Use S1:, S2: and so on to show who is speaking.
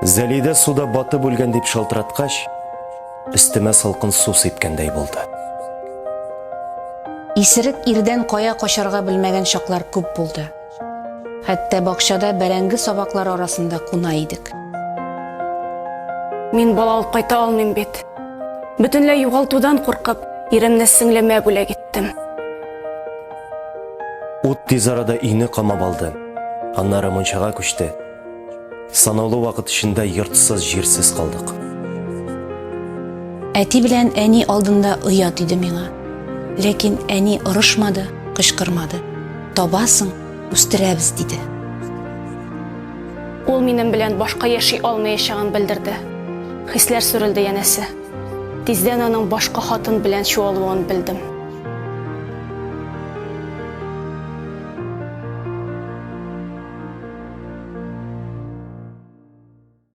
S1: Зәлидә суда батып үлгән дип шалтыраткач, өстемә салкын су сипкәндәй булды.
S2: Исерек ирдән кая качарга белмәгән чаклар күп булды. Хәтта бакчада бәрәңге сабаклары арасында куна идек.
S3: Мин бала алып кайта алмыйм бит. Бөтенләй югалтудан куркып, иремне сеңлемә бүләк иттем.
S1: Ут тиз арада өйне камап алды. Аннары мунчага күчте. Санаулы вакыт эчендә йортсыз, җирсез калдык.
S2: Әти белән әни алдында оят иде миңа. Ләкин әни орышмады, кычкырмады. Табасың, үстерәбез, диде.
S3: Ул минем белән башка яши алмаячагын белдерде. Хисләр сүрелде янәсе. Тиздән аның башка хатын белән чуалуын белдем.